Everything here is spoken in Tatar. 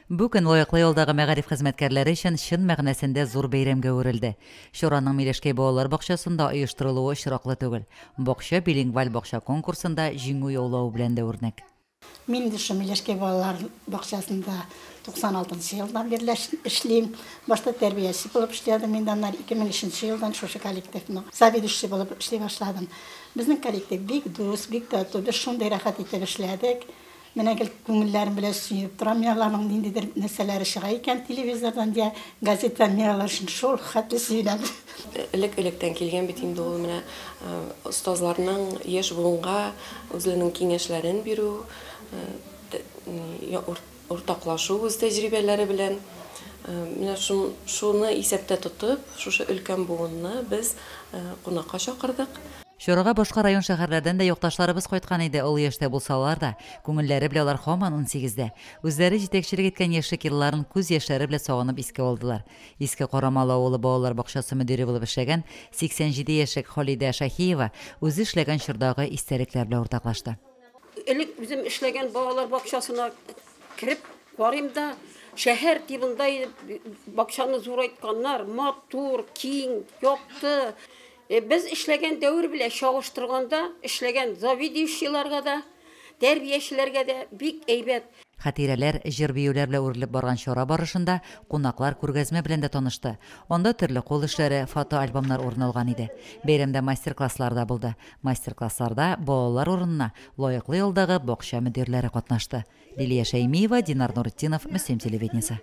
Бу көн лаеклы ялдагы мәгариф хезмәткәрләре өчен чын мәгънәсендә зур бәйрәмгә әверелде. Чараның Миләшкәй балалар бакчасында оештырылуы очраклы түгел. Бакча билингваль бакча конкурсында җиңү яулавы белән дә үрнәк. Мин инде шул Миләшкәй балалар бакчасында 96 нчы елдан бирле эшлим. Башта тәрбияче булып эшләдем, инде аннары 2003 нче елдан шушы коллективның заведующие булып эшли башладым. Безнең коллектив бик дус, бик тату, без шундый рәхәт итеп эшләдек. Менә гел күңелләрем белән сөенеп торам, мин аларның ниндидер нәрсәләре чыга икән телевизордан я газетадан, мин алар өчен шул хәтле сөенәм. Элек-электән килгән бит инде ул менә остазларның яшь буынга үзләренең киңәшләрен бирү, уртаклашу үз тәҗрибәләре белән. Менә шуны исәптә тотып, шушы өлкән буынны без кунакка чакырдык. Чарага башка район-шәһәрләрдән дә якташларыбыз кайткан иде. Олы яшьтә булсалар да, күңелләре белән алар һаман унсигездә. Үзләре җитәкчелек иткән яшьлек елларын күз яшьләре белән сагынып искә алдылар. Иске Карамалы авылы балалар бакчасы мөдире булып эшләгән 87 яшьлек Халидә Шаһиева үзе эшләгән чордагы истәлекләр белән уртаклашты. Элек үзем эшләгән балалар бакчасына кереп карыйм да, шәһәр тибында бакчаны зурайтканнар, матур, киң, якты. Без эшләгән дәвер белән чагыштырганда, эшләгән заведующийларга да, тәрбиячеләргә дә бик әйбәт. Хатирәләр, җыр-биюләр белән үрелеп барган чара барышында кунаклар күргәзмә белән дә танышты. Анда төрле кул эшләре, фотоальбомнар урын алган иде. Бәйрәмдә мастер-класслар да булды. Мастер-классларда балалар урынына лаеклы ялдагы бакча мөдирләре катнашты. Лилия Шәймиева, Динар Нуретдинов, Мөслим телевидениесе.